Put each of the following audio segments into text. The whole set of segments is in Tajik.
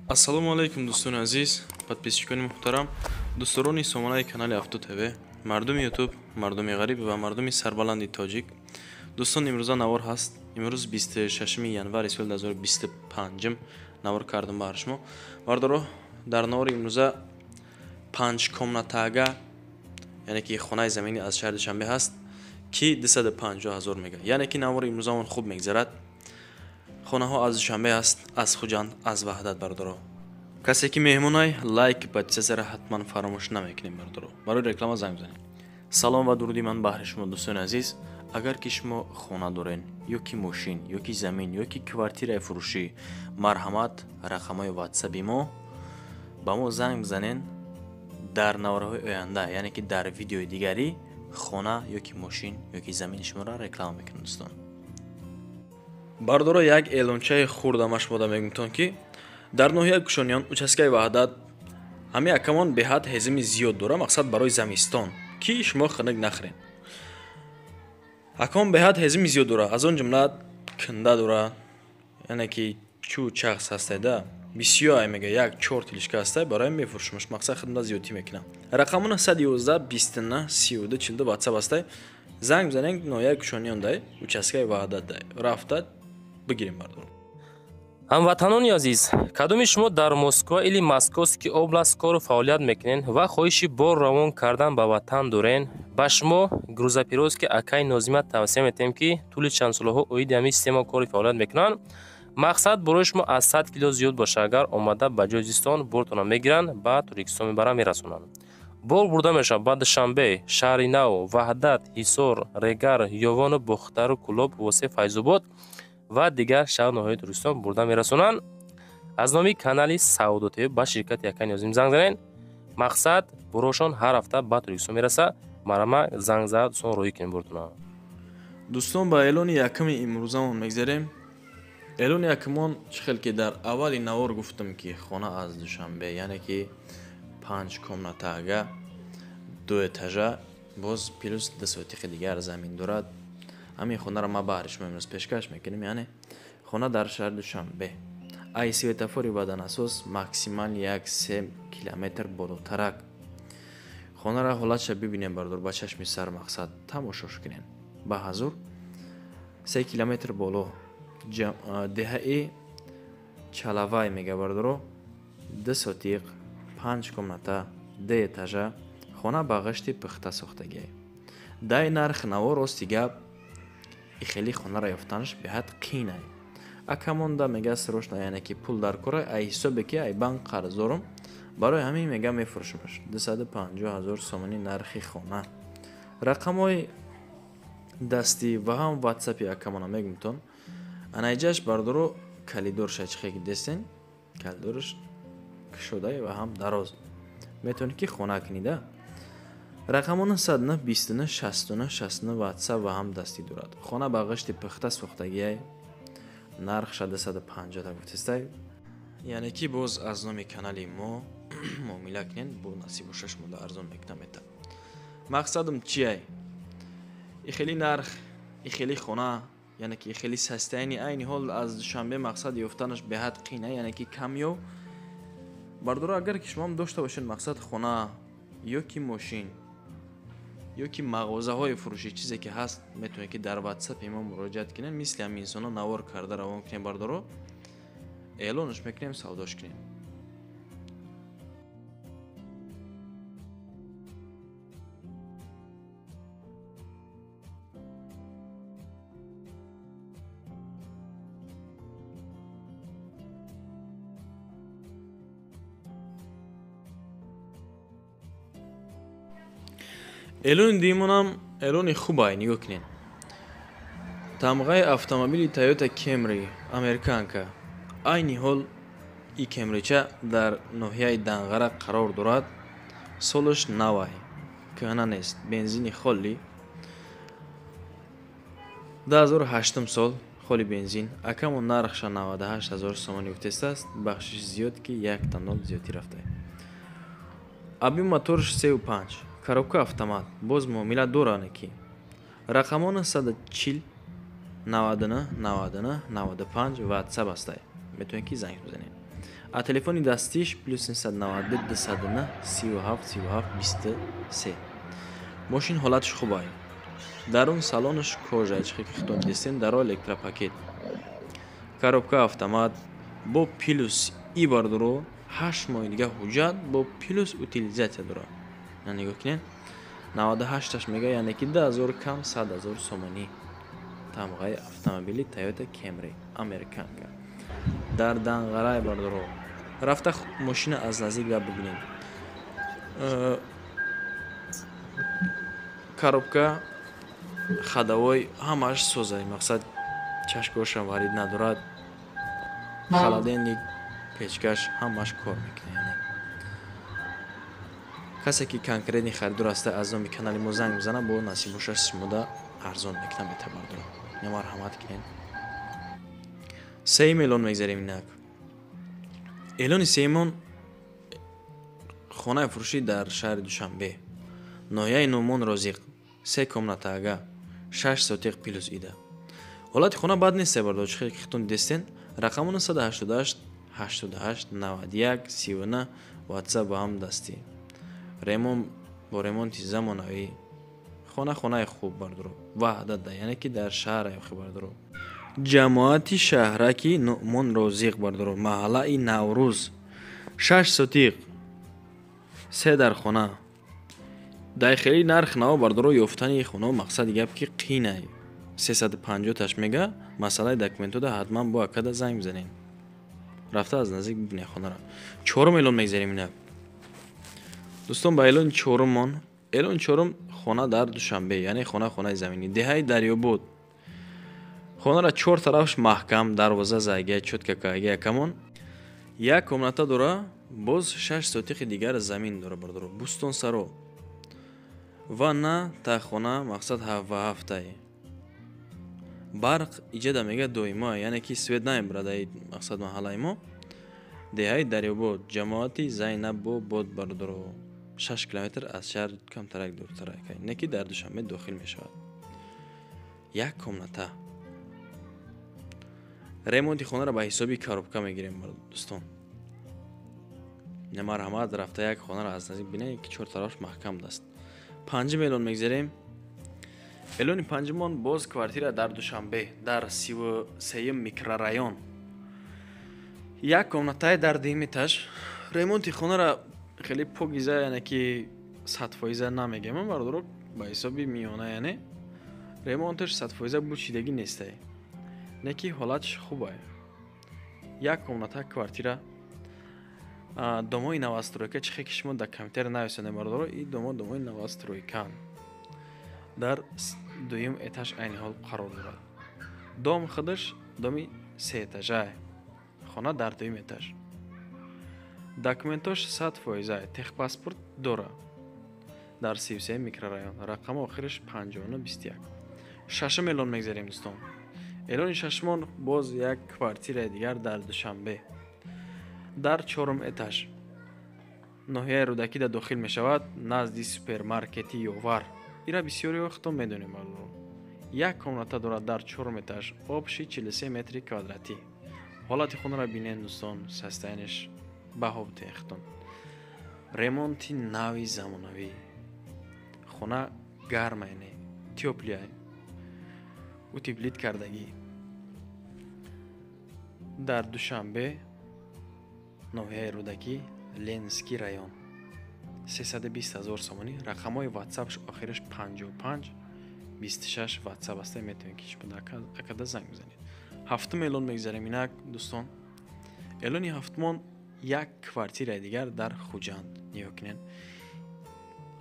Ассалому алайкум, дӯстони азиз, подписчикони муҳтарам, дӯстдорони сомонаи канали Авто ТВ, мардуми Ютуб, мардуми ғариб ва мардуми сарбаланди тоҷик. Дӯстон, имрӯза навор ҳаст. Имрӯз 26 январи соли 2025 навор кардам баҳри шумо. Бардоро, дар навори имрӯза 5 комнатага, яъне ки хонаи заминӣ аз шаҳри Душанбе ҳаст, ки 250 ҳазор мега. Яъне ки навори имрӯзамон хуб мегзарад. Хонаҳо аз Душанбе аст, аз Хуҷанд, аз Ваҳдат, бардоро. Касе ки меҳмонай, лайк, подписатсияро ҳатман фаромӯш намекунем, бардоро. Барои реклама занг бизанед. Салом ва дуруди ман баҳри шумо, дӯстони азиз. Агар ки шумо хона дорен, ё ки мошин, ё ки замин, ё ки квартираи фурӯшӣ, марҳамат, рақамҳои ватсаби мо ба мо занг бизанен. Дар наворҳои оянда, яъне ки дар видеои дигарӣ, хона ё ки мошин ё ки замини шуморо реклама мекунем, дӯстон. Бардоро, як эълончаи хурдамаш мода мегумтон, ки дар ноҳияи Кушониён, участкаи Ваҳдат, ҳамин акамон беҳад ҳезими зиёд дора. Мақсад барои замистон, ки шумо хунук нахӯрен. Акамон беҳад ҳезими зиёд дора, аз он ҷумла кунда дора, яъне ки чӯ чахс ҳастайда бисёр ай мега, як чор телишка ҳастай, барои мефурӯшмаш. Мақсад хидмат зиёдтӣ мекунам. Рақамона 111 29 32 42 ватсап ҳастай. Занг бизанен, ноҳияи Кушониён дай, участкаи Ваҳдат дай, рафта бигирем, бардор. Ҳамватанони азиз, кадоми шумо дар Москва или Московский област кору фаъолият мекунед ва хоҳиши бор равон кардан ба ватан дорен, ба шумо грузоперевозки акай Нозима тавсия метиҳем, ки тӯли чанд солаҳо оиди ҳамин система кори фаъолият мекунанд. Мақсад борои шумо аз 100 кило зиёд боша, агар омада ба ҷои зистон бортона мегиранд, ба Тоҷикистон мебаранд, мерасонанд. Бор бурда мешавад ба Душанбе, Шаҳри Нав, Ваҳдат, Ҳисор, Регар, Ёвону Бохтару Кӯлоб, Восе, Файзобод ва дигар шаҳр ноҳияи Тоҷикистон бурда мерасонанд. Аз номи канали Савдо ТВ ба ширкати акай Нозим занг занед. Мақсад борошон ҳар ҳафта ба Тоҷикистон мераса. Марама занг зад, дӯстон, роҳӣ кунем бортона. Дӯстон, ба эълони якуми имрӯзамон мегзарем. Эълони якумон чӣ хел ки дар аввали навор гуфтам, ки хона аз Душанбе, яъне ки 5 комнатага, ду этажа, боз плюс 2 сотиқи дигар замин дорад. Ҳамин хонаро ма баҳри шумо имрӯз пешкаш мекунем. Яъне хона дар шаҳри Душанбе, ай светофори баданасос максимал 1-3 километр болотарак. Хонаро ҳолатша бибинем, бардор, ба чашми сар, мақсад тамошош кунем. Ба ҳазур 3 километр боло, деҳаи Чалавай мега, бардоро. 2 сотиқ, 5 комната, ду этажа, хона ба ғишти пухта сохтагиай. Дай нарх наво, рости гап, и хеле хонаро ёфтанаш беҳад қиинай. Акамонда мега срочно, яъне ки пул дар кора, ай ҳисобе ки ай банк қарз дорум, барои ҳамин мега мефурӯшмаш. 250 ҳазор сомонӣ нархи хона. Рақамҳои дастӣ ва ҳам ватсапи акамона мегумтон. Анаиҷаш, бардоро, калидорша чихе ки дестен, калидорш кушодай ва ҳам дароз, метавонед ки хона кунида. Рақамона 109 29 69 69 ватсап ва ҳам дастӣ дорад. Хона ба ғишти пухта сохтагиай, нархша 250 та гуфтестай. Яъне ки боз аз номи канали мо муомила кунед, бо насибу шаш мода арзон мекунам мета. Мақсадам чиай? И хели нарх, и хели хона, яъне ки хели состояние айни ҳол аз Душанбе мақсад ёфтанаш беҳад қина, яъне ки камё. Бардоро, агар ки шумоам дошта бошед мақсад хона ё ки мошин ё ки мағозаҳои фурӯшӣ, чизе ки ҳаст, метавонед ки дар ватсапи мо муроҷиат кунед. Мисли ҳамин инсонҳо навор карда равон кунем, бардоро, эълонаш мекунем, савдош кунем. Эълони дуюмонам эълони хубай, нигоҳ кунед. Тамғаи автомобили Toyota Camry американка. Айни ҳол и Camry-ча дар ноҳияи Данғара қарор дорад. Солаш навай, кӯҳна нест, бензини холи, 2008 сол, холи бензин. Акамон нархша 98 ҳазор сомонӣ гуфтестааст, бахшиши зиёд ки 1,0 зиёдтӣ рафтай. Объём моторш 3,5, коробка автомат, боз муомила доране ки. Рақамона 140 99 99 95 ватсап ҳастай, метавонед ки занг бизанед. А телефони дастиш плюс 992 209 37 37 23. Мошин ҳолатш хубай. Дарун салонаш кожа, чихе ки хитон дистен, даро электропакет. Коробка автомат бо плюс и бардоро 8 моҳи дига ҳуҷҷат бо плюс утилизация дорад. Нигоҳ кунед, 98-аш мега, яъне ки 2000 кам 100 000 сомонӣ. Тамғаи автомобили Toyota Camry американка. Дар Данғарай бардоро. Рафта мошина аз наздик га бибинед. Коробка ходовой ҳамааш созай, мақсад чашкошам варид надорад. Холодильник, печкаш ҳамааш кор мекунад. Яъне касе ки конкретный харидор аста, аз номи канали мо занг бизанад, бо насибошаш шумода арзон мекунам мета бардоро. Ина марҳамат кунед. Сеюм эълон мегзарем инак. Эълони сеюмон хонаи фурӯшӣ дар шаҳри Душанбе, ноҳияи Нӯъмон Розиқ, 3 комната ага, 6 сотиқ плюс ида. Ҳолати хона бад нест бардор, чихе ки хитон дидестен. Рақаму 988 88 91 39 WhatsApp ба ҳам дастӣ. Ремонт бо ремонти замонавӣ. Хона хонаи хуб бардоро. Ваҳдат, яъне ки дар шаҳр охи бардоро. Ҷамоати шаҳраки Нӯъмон Розиқ бардоро, маҳаллаи Наврӯз, 6 сотиқ, 3 дар хона. Дар хеле нарх наво бардоро ёфтани хона мақсади гап ки қинай. 350-таш мега, масъалаи документода ҳатман бо акада занг бизанед. Рафта аз наздик бибинед хонара. Чорум эълон мегзарем инак. Дӯстон, ба эълони чоруммон. Эълони чорум хона дар Душанбе, яъне хона хонаи заминӣ, деҳаи Дарёбод. Хонара чор тарафш маҳкам, дарвоза зайга, чётко кайга якамон. Як комната дора, боз 6 сотиқи дигар замин дора бардоро. Бӯстонсаро. Ва на та хона мақсад 7 Барқ иҷада мега доимо, яъне ки свет намебарад ай мақсад маҳаллаи мо. Деҳаи Дарёбод, ҷамоати Зайнабобод бардоро. 6 километр аз шаҳр камтарак дуртарак, не ки дар Душанбе дохил мешавад. Як комната. Ремонти хонаро ба ҳисоби коробка мегирем дӯстон. Марҳамат, рафта як хонаро аз наздик бинед, ки чор тарафш маҳкам даст. Панҷум эълон мегзарем. Эълони панҷумон боз квартира дар Душанбе, дар 33 микрорайон. Як комнатаи дар дуюм этаж. Ремонти хонаро хеле покиза, яъне ки 100% намегем бардоро, ба ҳисоби миёна, яъне ремонташ 100% бучидагӣ нестай. Не ки ҳолатш хубай. Як комната квартира. Домои новостройка, чихе ки шумо дар компютер нависонед бардоро, и домо домои новостройкаанд. Дар дуюм этаж айни ҳол қарор дорад. Дом худаш доми сеэтажае. Хона дар дуюм этаж. Документош 100%, техпаспорт дора. Дар 33 микрорайон. Рақами охираш 5921. Шашум эълон мегзарем дӯстон. Эълони шашумон боз як квартираи дигар дар Душанбе. Дар чорум этаж. Ноҳияи Рӯдакида дохил мешавад, назди супермаркети Ёвар. Ира бисёриҳо худтон медонем бардоро. Як комната дорад дар чорум этаж, общий 43 метри квадратӣ. Ҳолати хонаро бинед дӯстон, состоянияш баҳо бутен худтон. Ремонти нави замонавӣ. Хона гарма, яъне тёплая. Утеплить кардагӣ. Дар Душанбе, ноҳияи Рӯдакӣ, Ленинский район. 320 000 сомонӣ. Рақамҳои WhatsApp-ш охираш 55 26 WhatsApp аст, метавонед ки шумо акада занг бизанед. Ҳафтум эълон мегзарем инак дӯстон. Эълони ҳафтумон як квартираи дигар дар Хуҷанд. Нигоҳ кунед.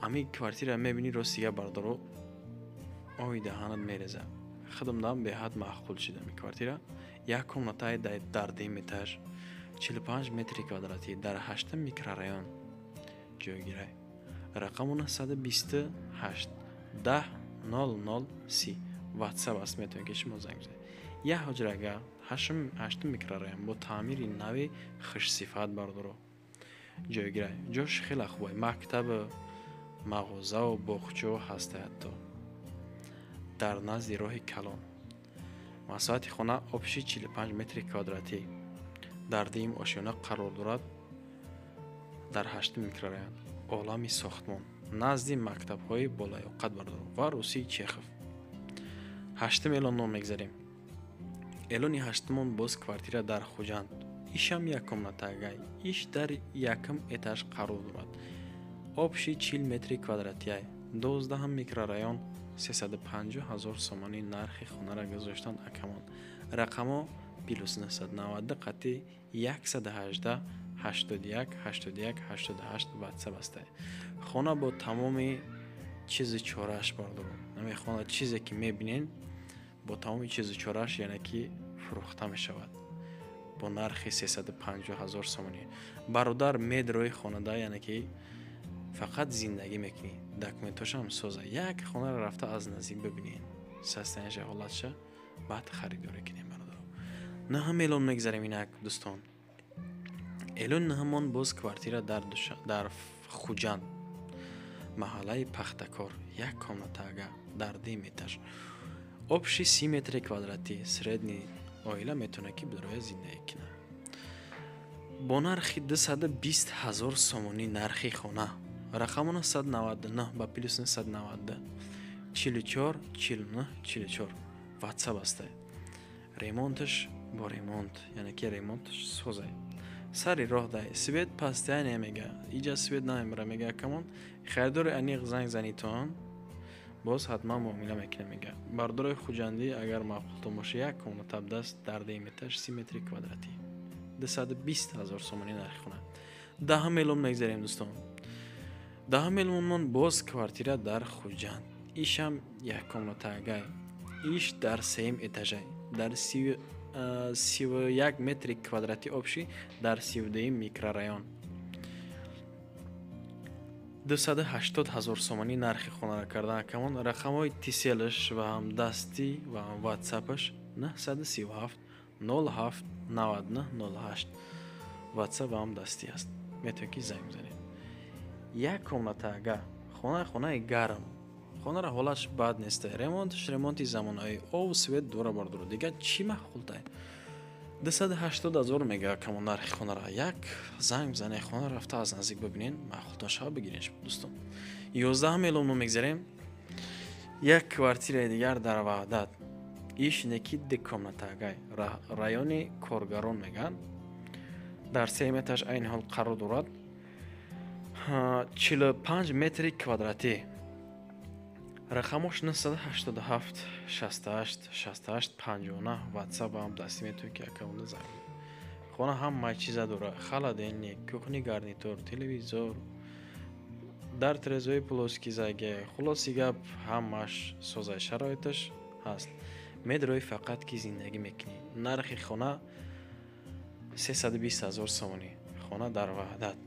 Ами квартира мебинӣ, ростига бардоро, оҳи даҳанат мереза. Худам дам беҳад маъқул шид ами квартира. Як комнатаи дар дуюм этаж, 45 метри квадратӣ, дар 8 микрорайон ҷойгирай. Рақаму 928 10 00 30 WhatsApp аст, метавонед ки шумо занг бизанед. Як ҳуҷрага 8 микрорайон бо таъмири нави хушсифат бардоро ҷойгирай. Ҷош хеле хубай, мактаб, мағозаву боғчо ҳаста ҳатто. Дар назди роҳи калон. Масоҳати хона общий 45 метри квадратӣ. Дар дуюм ошёна қарор дорад, дар ҳаштум микрорайон, Олами сохтмон, назди мактабҳои болаёқат, бародаро, ва Русии Чехов. Ҳаштум эълонно мегзарем. Эълони ҳаштумон боз квартира дар Хуҷанд. Ишам як комнатагай. Иш дар якум этаж қарор дорад. Общий 40 метри квадратиай. 12-ҳам микрорайон, 350 ҳазор сомонӣ нархи хонара гузоштанд акамон. Рақамо плюс 990 қати 118 81 81 88 ватсап астай. Хона бо тамоми чизи чорааш, бардоро. Намехона чизе ки мебинен, бо тамоми чизи чорааш, яъне ки фурӯхта мешавад бо нархи 350 ҳазор сомонӣ. Бародар, медрои хонада, яъне ки фақат зиндагӣ мекунӣ, документошам соза. Як хонаро рафта аз наздик бибинед состоянияша, ҳолатша, баъд харидорӣ кунем, бародаро. Наҳам эълон мегзарем инак, дӯстон. Эълони наҳамон боз квартира дар Хуҷанд, маҳаллаи Пахтакор, як комнатага дар дуюм этаж, общий 30 метри квадратӣ. Средний оила метавонад ки бироя зиндагӣ кунад. Бо нархи 220 ҳазор сомонӣ нархи хона. Рақамо 999 ба плюс 992 44 49 44 ватсап астай. Ремонташ бо ремонт, яъне ки ремонташ созай, сари роҳ дай, свет постоянно мега, иҷа свет намебара, мега акамон. Харидори аниқ занг занитон, боз ҳатман муомила мекунем, мега. Бардорои хуҷандӣ, агар маъқултон боша, як комната даст дар дуюм этаж, 30 метри квадратӣ, 220 ҳазор сомонӣ нархи хона. Даҳам эълон мегзарем, дӯстон. Даҳам эълонмон боз квартира дар Хуҷанд. Ишам як комнатагай. Иш дар сеюм этажай, дар 31 метри квадратӣ общий, дар 32-юм микрорайон, 280 ҳазор сомонӣ нархи хонара кардан акамон. Рақамҳои Тиселаш ва ҳам дастӣ ва ҳам ватсапаш 937 07 99 08, ватсап ва ҳам дастӣ аст, метавонед ки занг бизанед. Як комнатага хона, хонаи гарм, хонара ҳолатш бад неста, ремонташ ремонти замонаи, ов, свет дора, бардоро. Дигар чӣ маъқултай? 280 ҳазор мега камон нархи хонара. Як занг бизанед, хона рафта аз наздик бибинен, маъқултон шава, бигирен, дӯстон. 11-ҳам эълонно мегзарем. Як квартираи дигар дар Ваҳдат. Иш неки ду комнатагай, райони Коргарон мегӯянд, дар сеюм этаж айни ҳол қарор дорад, 45 метри квадратӣ. Рақамош 987 68 68 59, ватсап ҳам дастӣ, метавонед ки акаунда занг. Хона ҳамаи чиза дорад: холодильник, кухонный гарнитур, телевизор, дар трезои плоский заге. Хулоси гап, ҳамааш созай, шароиташ ҳаст, медрои фақат ки зиндагӣ мекунӣ. Нархи хона 320 ҳазор сомонӣ. Хона дар Ваҳдат.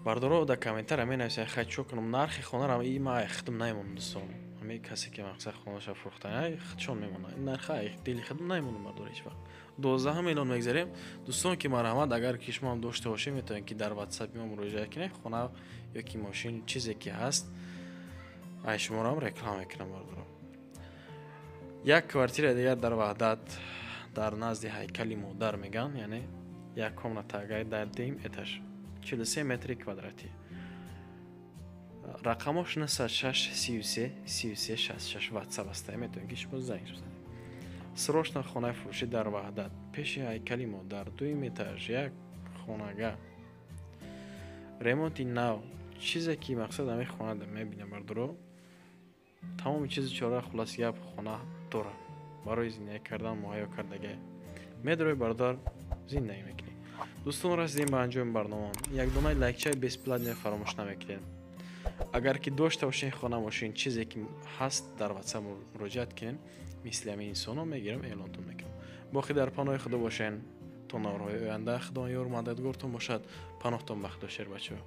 Бардоро, дар комментария менависед: хай, чо кунам нархи хонара? И ма ай худам намемонам, дӯстон. Ҳамин касе ки мақсад хонаша фурӯхтан, ай худшон мемонад ин нарха, ай дили худам намемонам, бардор, ҳеҷ вақт. 12-ҳам эълон мегзарем, дӯстон, ки марҳамат, агар ки шумо ҳам дошта бошед, метавонед ки дар ватсапи мо муроҷиат кунед. Хона ё ки мошин, чизе ки ҳаст, ай шуморо ҳам реклама мекунам, бардоро. Як квартираи дигар дар Ваҳдат, дар назди ҳайкали модар мегӯянд, яъне як комнатагай дар дуюм этаж, 43 метри квадратӣ. Рақамош 906 33 33 66, ватсап аста, метавонед ки шумо занг бизанед. Срочно хонаи фурӯшӣ дар Ваҳдат, пеши ҳайкали модар, дуюм этаж, як хонага, ремонти нав. Чизе ки мақсад ҳамин хонада мебинам, бардоро, тамоми чизи чора. Хулоси гап, хона дорад, барои зиндагӣ кардан муҳайё кардагай. Медрои, бародар, зиндагӣ мекунӣ. Дӯстон, расидем ба анҷоми барнома. Як донаи лайкчаи бесплатный фаромӯш намекунед. Агар ки дошта бошед хона, мошин, чизе ки ҳаст, дар ватсап муроҷиат кунед. Мисли ҳамин инсонҳо мегирам, эълонтон мекунам. Боқӣ дар паноҳи Худо бошен то наворҳои оянда. Худо ёру мададгортон бошад. Паноҳтон ба Худо, шербачаҳо.